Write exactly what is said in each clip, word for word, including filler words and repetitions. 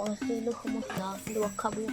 Oh, sih, lu, kamu dah dua kamu.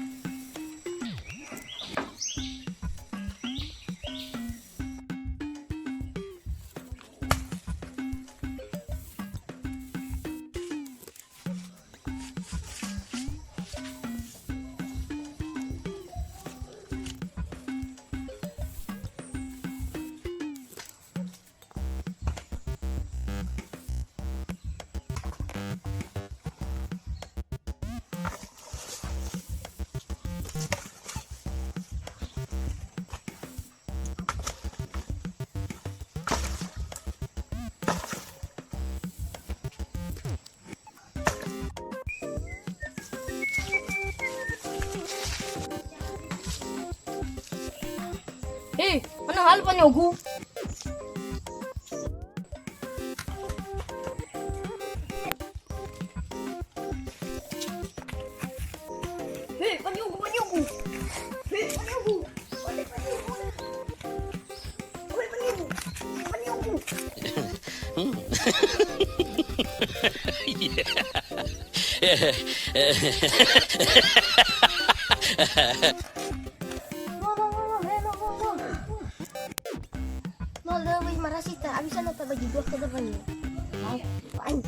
Hei, mana hal panyogu? Hei, panyogu, panyogu. Hei, panyogu. Ole, panyogu. Ole, panyogu. Panyogu. No, le, wih, marasi ta. Abis ana ta bagi dua ke depan ni. Ain.